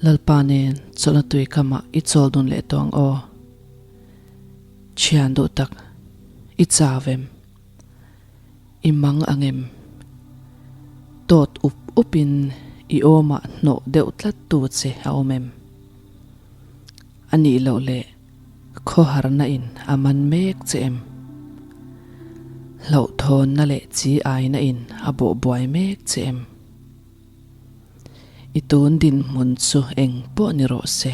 Lalpa nen chawlhna tui kamah i chawl dun leh tawh ang aw. Thian duh tak, i chau em? I mang ang em? Tawt up upin i awmah hnawh deuh tlat tu che a awm em? A nih loh leh khawharna in a man mek che em? Hlauhthawnna leh chi aina in a bawh buai mek che em? I tun dinhmun chu eng pawh ni rawh se.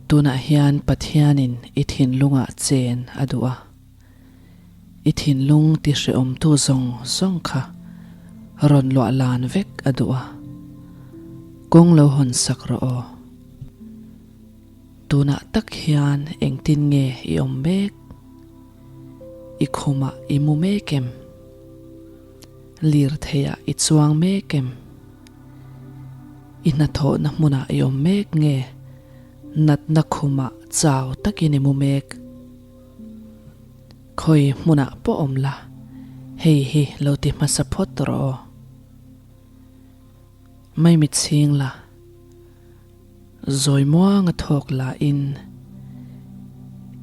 Tunah hian Pathianin i thinlungah chen a duh a. I thinlung ti hrehawmtu zawng zawng kha rawn luah lan vek a duh a. Kawng lo hawn sak rawh aw. Tunah tak hian engtin nge i awm mek? I khumah i mu mek em? Lirtheiah i chuang mek em? I hnathawhna hmunah i awm mek nge? Natna khumah chau takin i mu mek? Khawi hmunah pawh awm la, hei hi lo ti hmasa phawt rawh aw. Maimit chhing la, zawi muanga thawk la in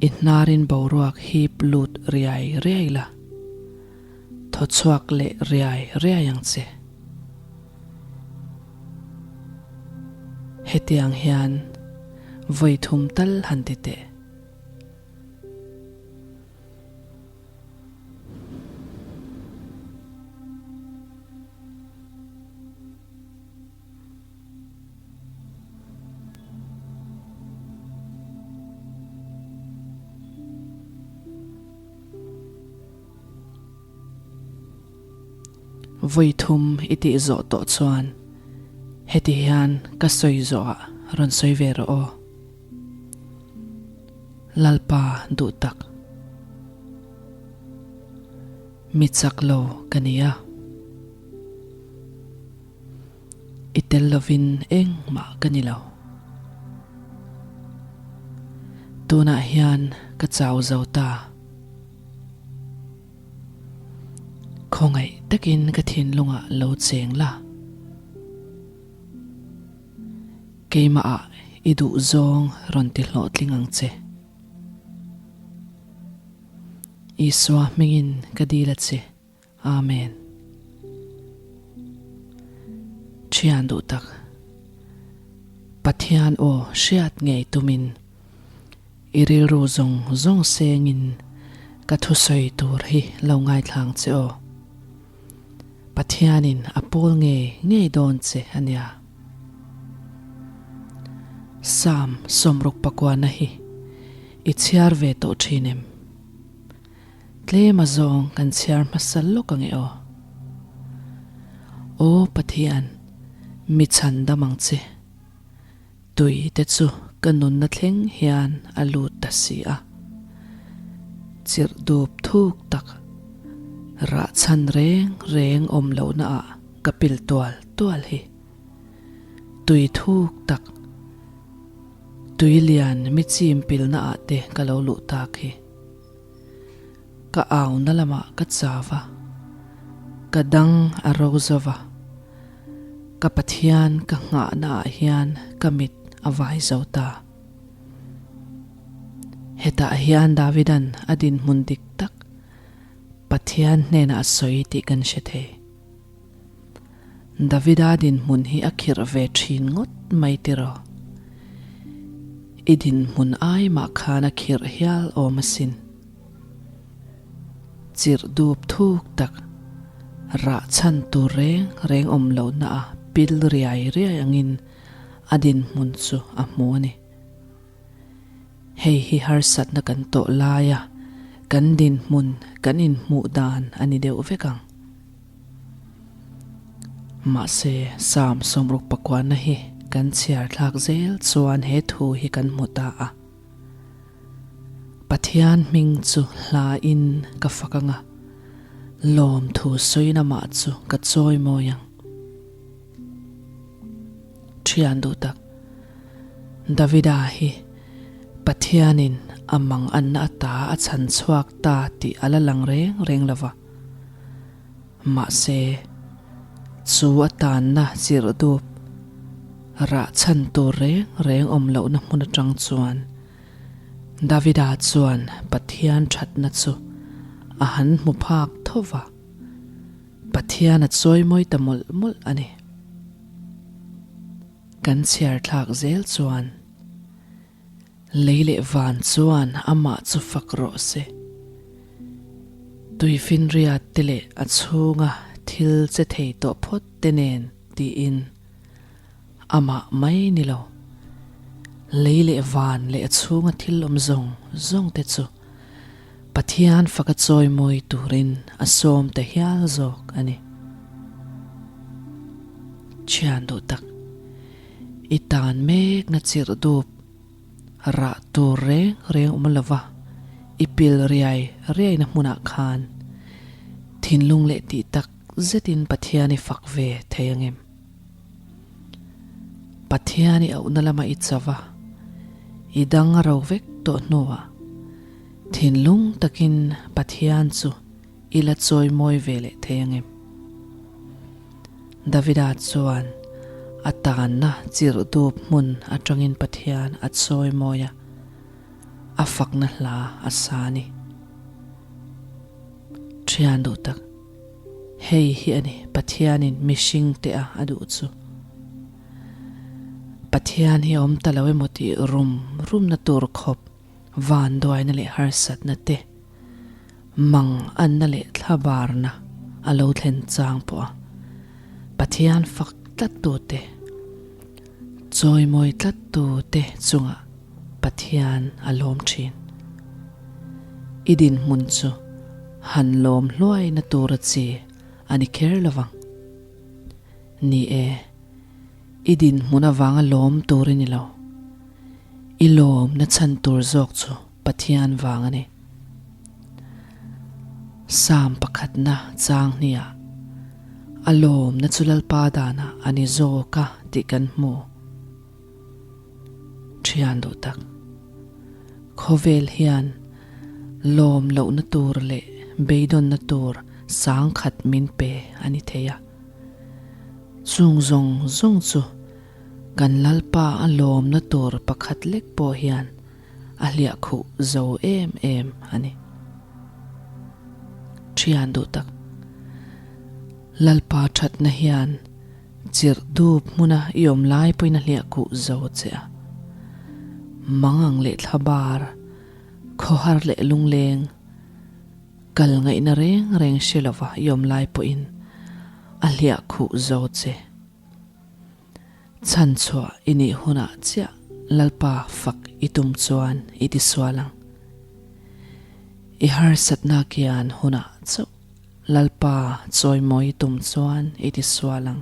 i hnarin boruak hip lut riai riai la, thaw chhuak leh riai riai ang che. Hetiang hian vawi thum tal han ti teh. Vawi thum i tih zawh tawh chuan heti hian ka sawi zawhah rawn sawi ve rawh aw. Lalpa duh tak. Mi chak lo ka ni a. I tel lovin engmah ka ni lo. Tunah hian ka chau zo ta. Khawngaih takin ka thinlungah lo cheng la. Keimahah i duh zawng rawn ti hlawhtling ang che. Isua hmingin ka dil a che. Amen. Thian duh tak, Pathian aw hriat ngei tumin i rilru zawng zawng sengin ka thusawi tur hi lo ngaithlang che aw. Pathianin a pawl ngei ngei dawn che a nia. Psalm 69 hi i chhiar ve tawh thin em? Tlem a zawng kan chhiar hmasa lawk ang e aw. Aw Pathian, mi chhan dam ang che. Tui te chu ka nunna thleng hian a lut ta si a. Chirh dup thuk tak, rah chhan reng reng awm lohna ah ka pil tual tual hi. Tui thuk tak, tui lian mi chim pilna ah te ka lo luh tak hi. Ka auna lamah ka chau a, ka dang a ro zo va, ka Pathian ka nghahna ah hian ka mit a vai zo ta. Hetah hian Davidan a dinhmun dik tak Pathian hnenah a sawi tih kan hre thei. Davida dinhmun hi a khirh ve thin ngawt mai tiraw? I dinhmun ai mah khan a khirh hial awm asin. Chirh dup thuk tak, rah chhan tur reng reng awm lohna a pil riai riai angin a dinhmun chu a hmu a ni. Hei hi harsatna kan tawh laia kan dinhmun kan inhmuh dan a ni deuh vek ang. Mahse, Psalm 69 hi kan chhiar thlak zel chuan he thu hi kan hmu ta a. Pathian hming chu hlain ka fak ang a, lawmthu sawiin amah chu ka chawi mawi ang. Thian duh tak, Davida hi Pathianin a mang anna ata a chhan chhuak ta tih a la lang reng reng lo va. Mahse, chu a tanna chirh dup. Rah chhan tur reng reng awm lohna hmun atang chuan Davida chuan Pathian thatna chu a han hmu phak tho va, Pathian a chawimawi ta mawlh mawlh a ni. Kan chhiar thlak zel chuan Lei leh van chuan amah chu fak rawh se. Tuifinriat te leh a chhunga thil che thei tawh phawt te nen tiin amah mai ni lo. Lei leh van leh a chhunga thil awm zawng zawng te chu Pathian faka chawimawi turin a sawm ta hial zawk a ni. Thian duh tak, i tan mekna chirh dup rah tur reng reng awm lova i pil riai riaina hmunah khan thinlung leh tih tak zetin Pathian i fak ve thei ang em? Pathian i auhna lama i cho va, i dang a ro vek tawh hnuah thinlung takin Pathian chu i la chawi mawi ve leh thei ang em? Davida chuan a tanna chirh dup hmun atangin Pathian a chawi mawi a, a fakna hla a sa a ni. Thian duh tak, hei hi a ni Pathianin mihring te a a duh chu. Pathian hi a awm ta lo emaw tih rum rumna tur khawp vanduaina leh harsatna te, Mang anna leh thlabarna a lo thlen chang pawh a, Pathian fak tlattute, chawimawi tlattute chungah Pathian a lawm thin. I dinhmun chu han lawm hluaina tura chi a ni kher lo vang. Ni e, i dinhmun avanga lawm tur i ni lo. I lawmna chhan tur zawk chu Pathian vang a ni. Psalm pakhatna chang hniah, A lawmna chu Lalpa danah a ni zawk a tih kan hmu. Thian duh tak, khawvel hian lawm lohna tur leh beidawnna tur sangkhat min pe a ni thei a. Chung zawng zawng chu kan Lalpa a lawmna tur pakhat lek pawh hian a hliah khuh zo em em a ni. Thian duh tak, Lalpa thatna hian chirh dup hmuna i awm lai pawhin a hliah khuh zo che a. Mangang leh thlabar, khawhar leh lungleng, kal ngaihna reng reng hre lova i awm lai pawhin a hliah khuh zo che. Chhanchhuah i nih hunah chiah Lalpa fak i tum chuan i tisual ang. I harsatna kian hunah chauh Lalpa chawimawi i tum chuan i tisual ang.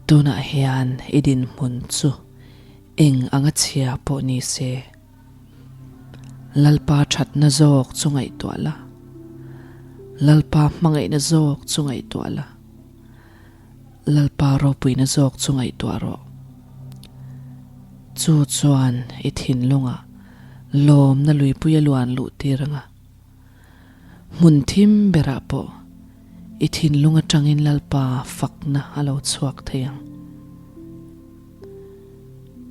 Tunah hian i dinhmun chu eng anga chhia pawh ni se, Lalpa thatna zawk chu ngaihtuah la, Lalpa hmangaihna zawk chu ngaihtuah la. Lalpa ropuina zawk chu ngaihtuah rawh. Chu chuan i thinlungah lawmna luipui a luan luh tir ang a. Hmun thim berah pawh i thinlung atangin Lalpa fakna a lo chhuak thei ang.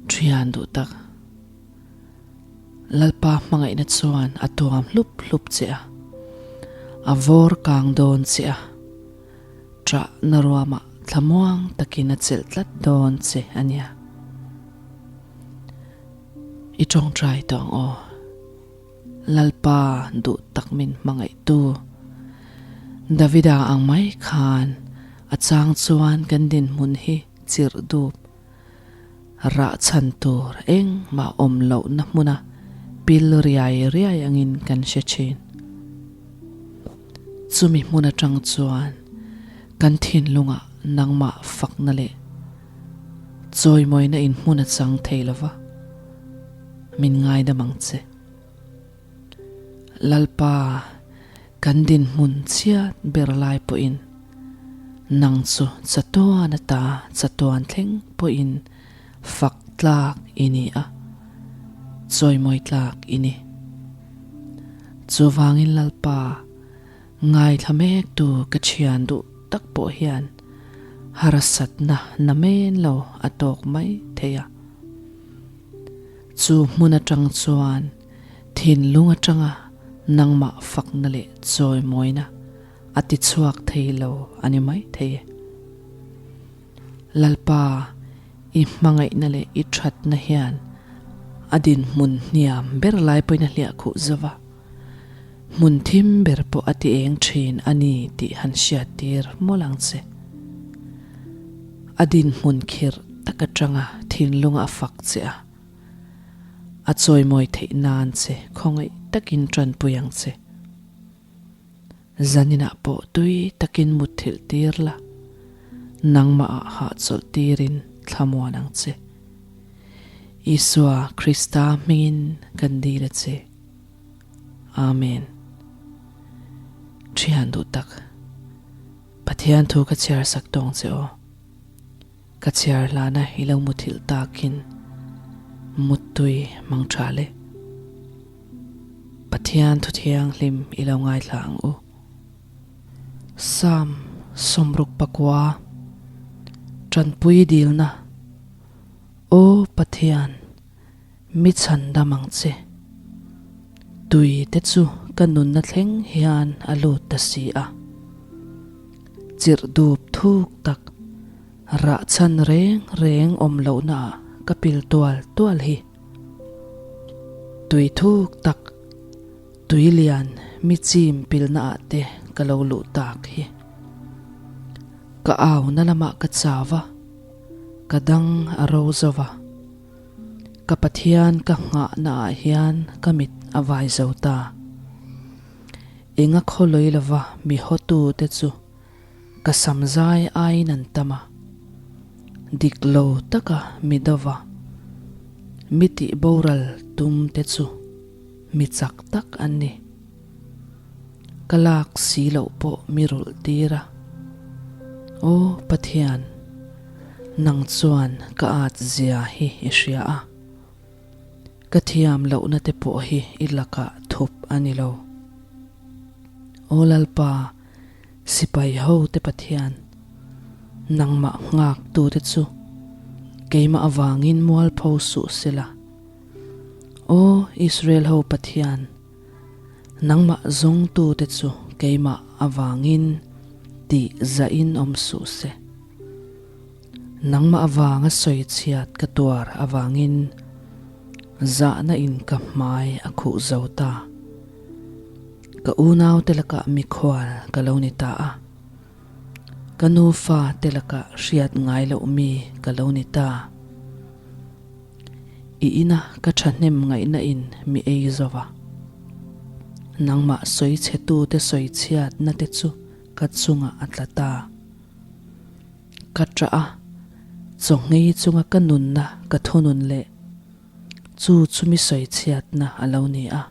Thian duh tak, Lalpa hmangaihna chuan a tuam hlup hlup che a, a vawr kang dawn che a. Ṭahna ruamah thlamuang takin a chelh tlat dawn che a nia. I ṭawngṭai tawh ang aw. Lalpa duh tak min hmangaihtu. Davida ang mai khan a chang chuan kan dinhmun hi chirh dup. Rah chhan tur engmah awm lohna hmuna pil riai riai angin kan hre thin. Chumi hmun atang chuan kan thinlungah nangmah fakna leh chawimawina inhmun a chang thei lova, min ngaidam ang che. Lalpa, kan dinhmun chhiat ber lai pawhin nang chu chatuan ata chatuan thleng pawhin fak tlak i ni a, chawimawi tlak i ni. Chuvangin Lalpa, ngaithla mektu ka thian duh tak pawh hian. Harsatna namen lo a tawk mai thei a. Chu hmun atang chuan thinlung atanga nangmah fakna leh chawimawina a ti chhuak thei lo a ni mai thei e. Lalpa, i hmangaihna leh i thatna hian a dinhmun hniam ber lai pawhin a hliah khuh zo va, hmun thim ber pawh a ti eng thin a ni tih han hriattir mawlh ang che. A dinhmun khirh tak atanga thinlunga a fak che a, a chawimawi theih nan che khawngaih takin tanpui ang che. Zaninah pawh tui takin mutthilh tir la, nangmahah hahchawlh tirin thlamuan ang che. Isua Krista hmingin kan dil a che. Amen. Thian duh tak, Pathian thu ka chhiar sak tawng che aw. Ka chhiar hlana i lo muthilh takin muttui mang tha le. Pathian thu thianghlim i lo ngaithla ang u. Psalm 69 Tanpui dilna Aw Pathian, mi chhandam ang che. Tui te chu ka nunna thleng hian a lut ta si a. Chirh dup thuk tak, rah chhan reng reng awm lohnaah ka pil tual tual hi. Tui thuk tak, tui lian mi chim pilnaah te ka lo luh tak hi. Ka auna lamah ka chau va, ka dang a ro zo va. Ka Pathian ka nghahnaah hian ka mit a vai zo ta. Enga khawlawi lova mi hawtute chu ka samzai aiin an tam a, dik lo taka mi dova mi tih boral tumte chu mi chak tak an ni. Ka lak si loh pawh mi rulh tir a, Aw Pathian, nang chuan ka at zia hi i hria a. Ka thiam lohna te pawh hi i lakah thup a ni lo. Aw Lalpa, sipai ho te Pathian, nangmah nghak tu te chu keimah avangin mualpho suh sela. Aw Israel ho Pathian, nangmah zawng tu te chu keimah avangin tih zahin awm suh se. Nangmah avanga sawi chhiat ka tuar avangin zahna in ka hmai a khuh zo ta. Ka unau te lakah mikhual ka lo ni ta a, ka nufa te lakah hriat ngai loh mi ka lo ni ta. I ina ka thahnem ngaihna in mi ei zo va, nangmah sawi chhe tu te sawi chhiatna te chu ka chungah a tla ta. Ka ṭah a, chawnghei chunga ka nunna ka thunun leh chu chumi sawichhiatna a lo ni a.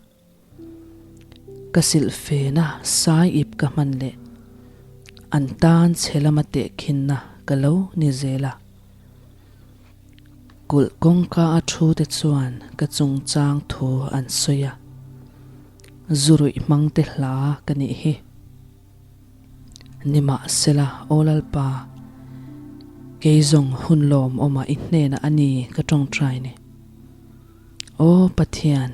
Ka silhfena sai ip ka hman leh an tan chhe lama tehkhinna ka lo ni zel a. Kulh kawngka a thu te chuan ka chungchang thu an sawi a, zuruih hmangte hla ka nih hi. Nimahsela, Aw Lalpa, kei zawng hun lawmawmah i hnenah a ni ka tawngtai ni. Aw Pathian,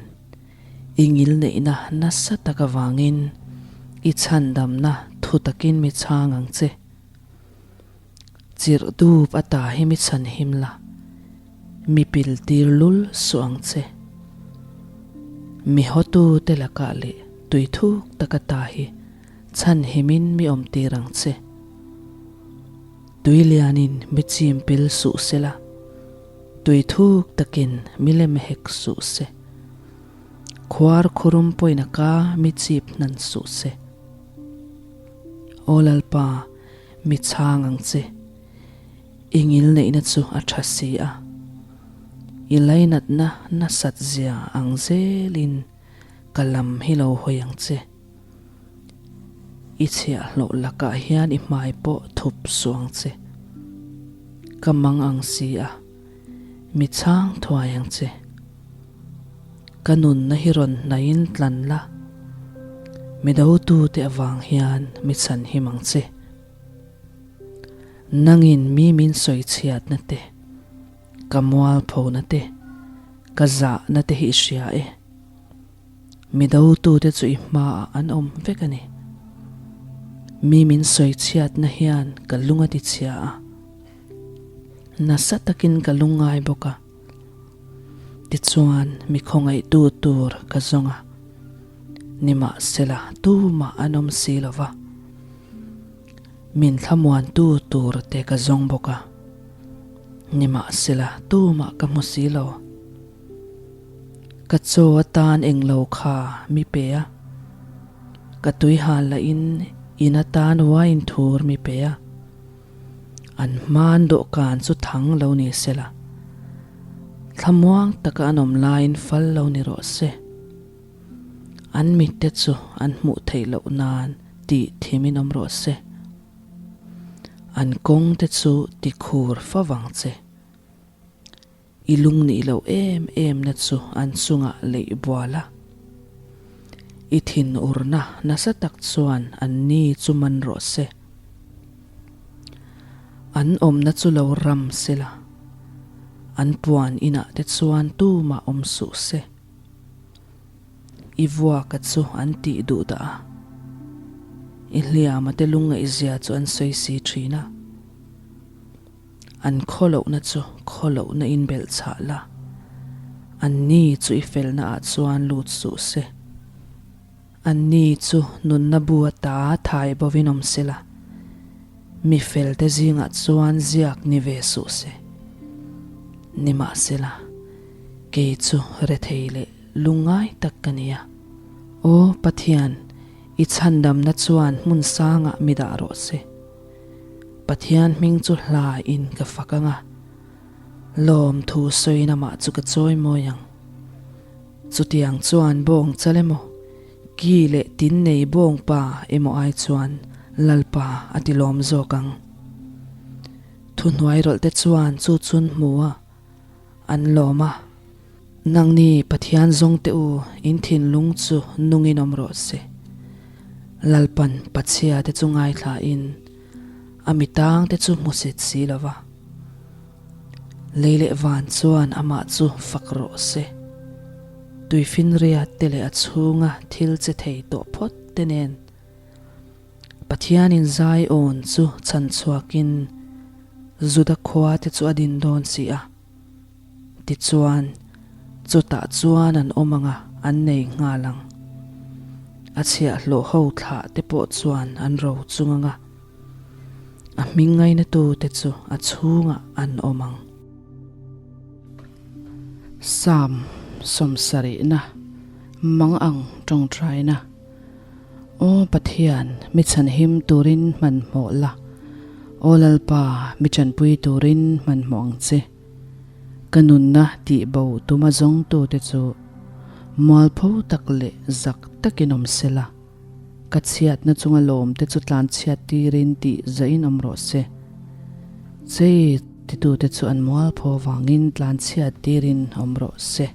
i ngilneihna nasa tak avangin i chhandamna thu takin mi chhang ang che. Chirh dup ata hi mi chhanhim la, mi pil tir lul suh ang che. Mi hawtute lakah leh tui thuk tak ata hi chhanhimin mi awm tir ang che. Tui lianin mi chim pil suh se la, tui thuk takin mi lem hek suh se. Khuar khurum pawhin a ka mi chip hnan suh se. Aw Lalpa, mi chhang ang che. I ngilneihna chu a tha si a. I lainatna nasat zia ang zelin ka lam hi lo hawi ang che. I chhiahhlawh lakah hian i hmai pawh thup suh ang che. Ka mang ang si a, mi chhang thuai ang che. Ka nunna hi rawn hnaihin tlan la, mi dotute avang hian mi chhanhim ang che. Nangin mi min sawi chhiatna te, ka mualphona te, ka zahna te hi i hria e. Mi dotute chu i hmaah an awm vek a ni. Mi min sawi chhiatna hian ka lung a tichhia a, nasa takin ka lungngai bawk a. Tichuan mi khawngaihtu tur ka zawng a, nimahsela tumah an awm si lo va. Min thlamuantu tur te ka zawng bawk a, nimahsela tumah ka hmu si lo. Ka chaw atan englo kha mi pe a, ka tuihal lahin in atan wine thur mi pe a. An hman dawhkan chu thang lo ni sela, thlamuang taka an awm laiin fal lo ni rawh se. An mitte chu an hmuh theih loh nan tih thimin awm rawh se. An kawng te chu ti khur fa vang che. I lung nih loh em em na chu an chungah leih bual a. I thinurna nasa tak chuan an ni chu man rawh se. An awmna chu lo ram sela, an puan inah te chuan tumah awm suh se. I vuaka chu an tih duh dah a, i hliama te lungngaihzia chu an sawi si thin a. An khawlohna chu khawlohna in belh chhah la, an ni chu i felna ah chuan lut suh se. An ni chu nunna bu ata thai bovin awm se la, mi felte zingah chuan ziak ni ve suh se. Nimahsela, kei chu rethei leh lungngai tak ka ni a. Aw Pathian, i chhandamna chuan hmun sangah mi dah rawh se. Pathian hming chu hla in ka fak ang a, lawmthu sawiin amah chu ka chawi mawi ang. Chutiang chuan bawng chal emaw, ki leh tin nei bawng pa emaw ai chuan Lalpa a ti lawm zawk ang. Thuhnuai rawlh te chuan chu chun hmu a, an lawm a. Nangni Pathian zawng te u, in thinlung chu nungin awm rawh se. Lalpan Pachhia te chu ngaithla in a mitang te chu hmusit si lo va. Lei leh van chuan amah chu fak rawh se. Tuifinriat te leh a chhunga thil che thei tawh phawt te nen Pathianin Zion chu chhan chhuakin Juda khua te chu a din dawn si a. Tichuan, chutah chuan an awm ang a, an nei nghal ang. A chhiahhlawh ho thlah te pawh chuan an ro chung ang a. A hming ngainatute chu a chhungah an awm ang. Psalm sawmsarihna, Mang ang tawngtaina. Aw Pathian, mi chhanhim turin hmanhmawh la, Aw Lalpa, mi tanpui turin hmanhmawh ang che. Ka nunna tihbo tuma zawngtute chu mualpho tak leh zak takin awm sela. Ka chhiatna chunga lawmte chu tlanchhiat tirin tih zahin awm rawh se. Chei titute chu an mualpho avangin tlanchhiat tirin awm rawh se.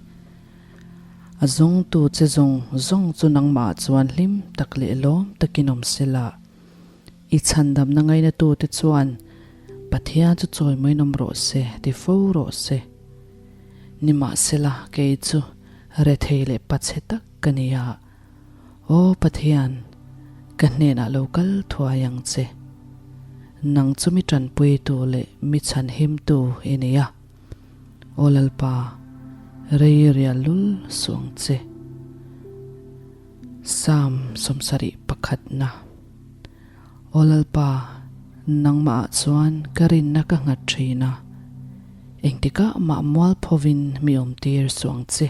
A zawngtu che zawng zawng chu nangmahah chuan hlim tak leh lawm takin awm se la. I chhandamna ngainatute chuan Pathian chu chawimawiin awm rawh se ti fo rawh se. Nimahsela kei chu rethei leh pachhe tak ka ni a. Aw Pathian, ka hnenah lo kal thuai ang che. Nang chu mi tanpuitu leh mi chhanhimtu i ni a. Aw Lalpa, rei rial lul suh ang che. Psalm 71 na. Aw Lalpa, nangmahah chuan ka rinna ka nghat thin a, engtikah mah mualphovin mi awmtir suh ang che.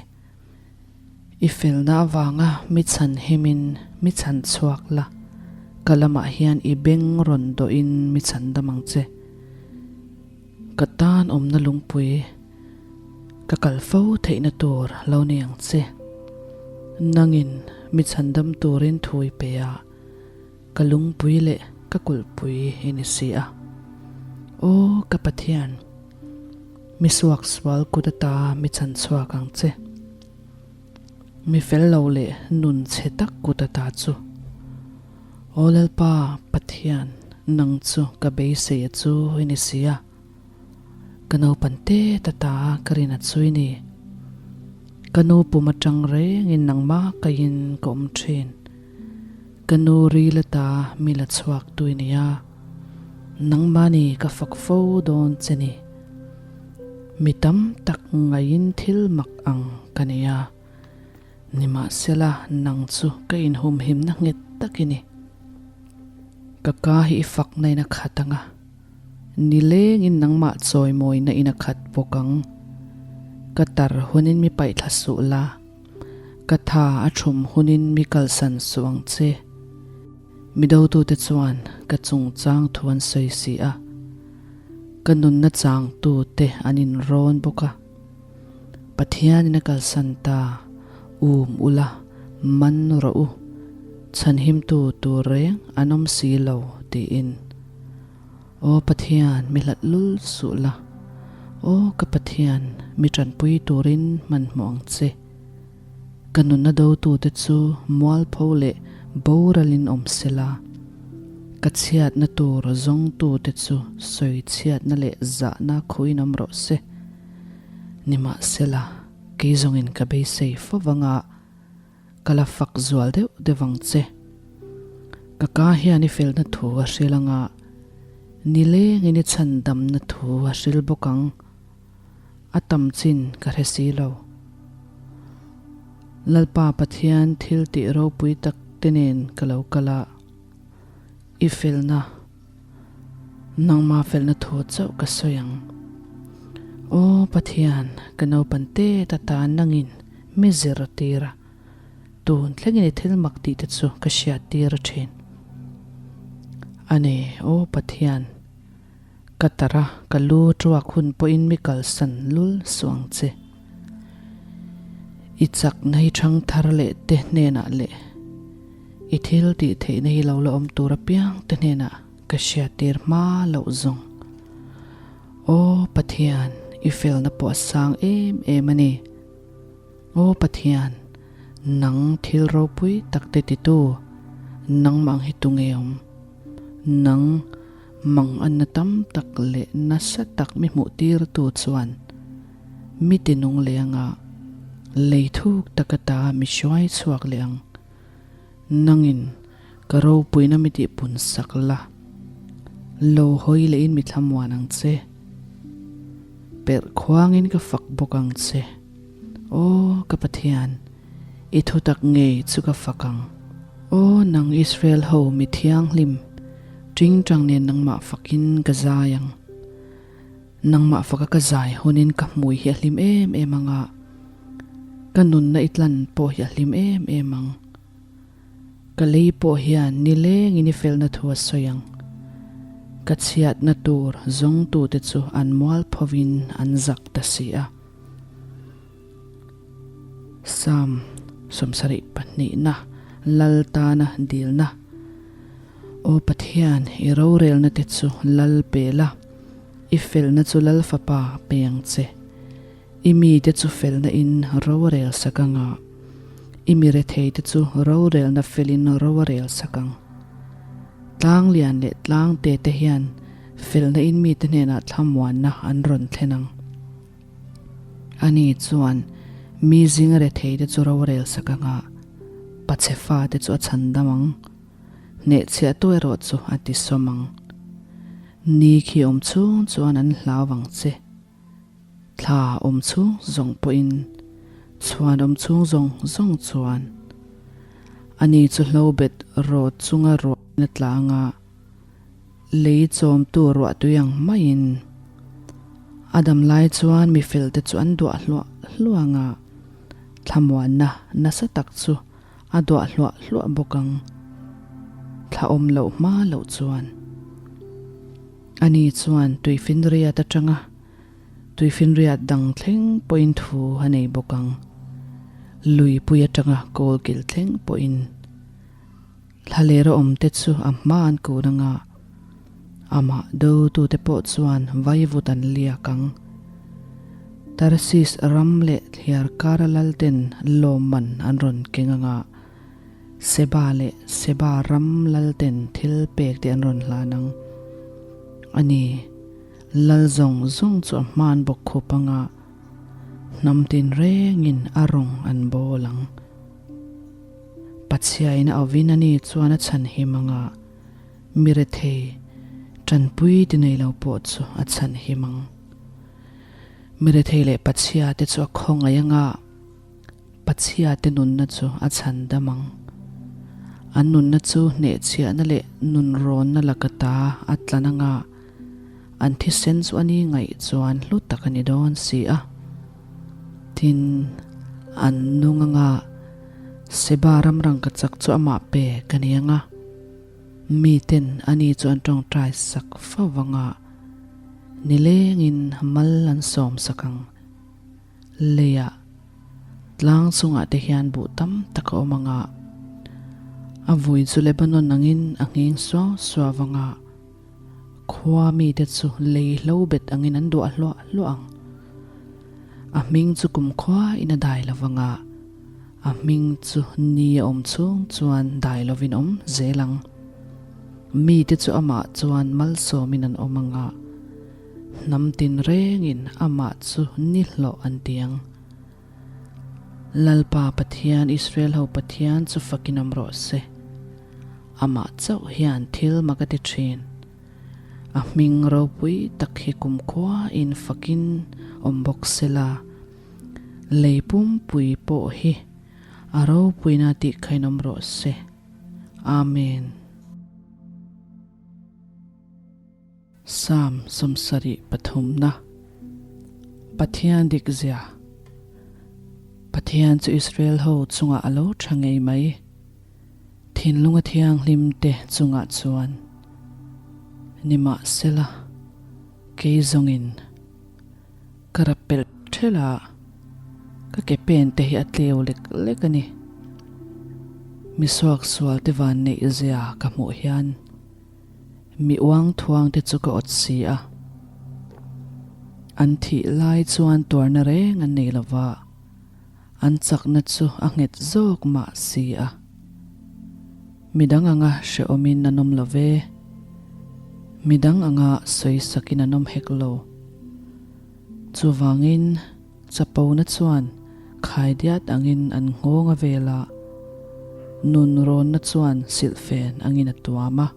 I felna avanga mi chhan himin mi chhan chhuak la, ka lamah hian i beng rawn dawhin mi chhan dam ang che. Ka tan awmna lungpui ka kal fo theihna tur lo ni ang che. Nangin mi chhan dam turin thu i pe a, ka lungpui leh ka kulhpui i ni si a. Aw ka Pathian! Mi suaksual kut ata mi chhan chhuak ang che. Mi fel lo leh nun chhe tak kut ata chu. Aw Lalpa Pathian, Nang chu ka beisei a chu i ni si a, ka naupan tet ata ka rin a chu i ni. Ka nu pum atang rengin nangmah kaiin ka awm thin. Ka nu ril ata mi la chhuak tu i ni a, nangmahni ka fak fo dawn che ni. Mi tam tak ngaiin thil mak ang ka nei a. Nimahsela, nang chu ka inhumhimna nghet tak i ni. Ka ka hi i fakna in a khat ang a, nilengin nangmah chawimawina in a khat bawk ang. Ka tar hunin mi paihthla suh la, ka tha a thum hunin mi kalsan suh ang che. Mi dotute chuan ka chungchang thu an sawi si a, ka nunna changtute an inrawn bawk a. Pathianin a kalsan ta, um ula, man rawh u, chhanhimtu tur reng an awm si lo, tiin. Aw Pathian, mi hlat lul suh la, aw ka Pathian, mi tanpui turin hmanhmawh ang che. Ka nunna dotute chu mualpho leh boralin awm sela, ka chhiatna tur zawngtute chu sawichhiatna leh zahna khuin awm rawh se. Nimahsela, kei zawngin ka beisei fo vanga ka la fak zual deuh deuh ang che. Ka ka hian i felna thu a hril anga nilengin i chhandamna thu a hril bawk ang. A tam chin ka hre si lo. Lalpa Pathian thil tih ropui tak te nen ka lo kal a, i felna, nangma felna thu chauh ka sawi ang. Aw Pathian, ka naupan tet atan nangin mi zir a tir a, tun thlengin i thil mak tih te chu ka hriat tir a thin. A ni, aw Pathian. Ka tar a, ka lu tuak hun pawhin mi kalsan lul suh ang che. I chakna hi thang thar leh te hnenah leh i thil tih theihna hi lo la awm tur apiang te hnenah ka hriattir hma loh zawng. Aw Pathian, i felna pawh a sang em em a ni. Aw Pathian, nang thil ropui tak te titu, nangmah ang hi tunge awm? Nang Mang anna tam tak leh nasa tak mi hmuh tirtu chuan mi tinung leh anga lei thuk taka ta mi hruai chhuak leh ang. Nangin ka ropuina mi tihpun sak la, lo hawi lehin mi thlamuan ang che. Perh khuangin ka fak bawk ang che. Aw ka Pathian, i thutak ngei chu ka fak ang. Aw nang Israel ho mi thianghlim, tingtang nen nangmah fakin ka zai ang. Nangmah faka ka zai hunin ka hmui hi a hlim em em ang a, ka nunna i tlan pawh hi a hlim em em ang. Ka lei pawh hian nilengin i felna thu a sawi ang. Ka chhiatna tur zawngtute chu an mualphovin an zak ta si a. Psalm 72na Lal tana dilna Aw Pathian, i rorelna te chu Lal pe la, i felna chu Lal Fapa pe ang che. I mite chu felna in rorel sak ang a, i mi rethei te chu rorelna felin ro a rel sak ang. Tlang lian leh tlang te te hian felna in mite hnenah thlamuanna an rawn thlen ang. Ani chuan mi zinga rethei te chu rorel sak ang a, pachhe fate chu a chhan dam ang. Hnehchhiahtu erawh chu a ti sawm ang. Ni khi awm chhung chuan an hlau vang che. Thla awm chhung zawng pawhin, chhuan awm chhung zawng zawng chuan. Ani chu hlobet rawt chunga ruahna tlanga Lei chawmtu ruahtui ang maiin a dam lai chuan mi felte chu an duah hluah hluah ang a, thlamuanna nasa tak chu a duah hluah hluah bawk ang. Thla awm loh hma loh chuan ani chuan tuifinriat atanga tuifinriat dang thleng pawhin thu a nei bawk ang, luipui atanga kawlkil thleng pawhin. Thlalera awmte chu a hma an kun ang a, amah dotute pawh chuan vaivut an liak ang. Tarsis ram leh thliar kara lalten lawmman an rawn keng ang a, Seba leh Seba ram lalten thil pek te an rawn hlan ang. A ni, lal zawng zawng chu a hman bawk khup anga hnam tinrengin a rawng an bawl ang. Pathiain a awin a ni chuan a chhanhim anga mi rethei tanpui ti nei lo pawh chu a chhanhim ang. Mi rethei leh Pathiate chu a khawngaih anga Pathiate nunna chu a chhandam ang. An nunna chu hnehchhiahna leh nunrawnna laka ta a tlan anga an thisen chu a ni ngaih chuan hlu tak a ni dawn si a. Tin, an nung anga Seba ram rangkachak chu amah pek a ni anga miten ani chu an tawngtai sak fo anga nilengin mal an sawm sak ang. Leiah tlang chungah te hian buh tam tak a awm ang a, a vui chu Lebanon angin a nghing suau suau ang a, khua mite chu lei hlo bet angin an duah hluah hluah ang. A hming chu kumkhua in a dai lo vang a, a hming chu ni a awm chhung chuan dai lovin awm zel ang. Mite chu amah chuan malsawmin an awm ang a, Hnam tinrengin amah chu ni hlawh an ti ang. Lalpa Pathian, Israel ho Pathian chu fakin awm rawh se. Amah chauh hian thil mak a ti thin. A hming ropui tak hi kumkhuain fakin awm bawk se la. Lei pumpui pawh hi a ropuina tih khain awm rawh se. Amen. Psalm 73 Pathian dik zia Pathian chu Israel ho chungah a lo tha ngei mai. Thinlunga thianghlim te chungah chuan nimahsela kei zawngin ka rap pelh thelh a, ka ke pen te hi a tleu lek lek a ni. Misuaksual te van neih zia ka hmuh hian Mi uang thuang te chu ka awt si a. An thih lai chuan tuarna reng an nei lo va, an chakna chu a nghet zawk mah si a. Midang anga hrehawmin an awm lo ve, midang anga sawisakin an awm hek lo. Chuvangin Chapona chuan khaidiat angin an nghawng a vel a, nun rawnna chuan silhfen angin a tuam a.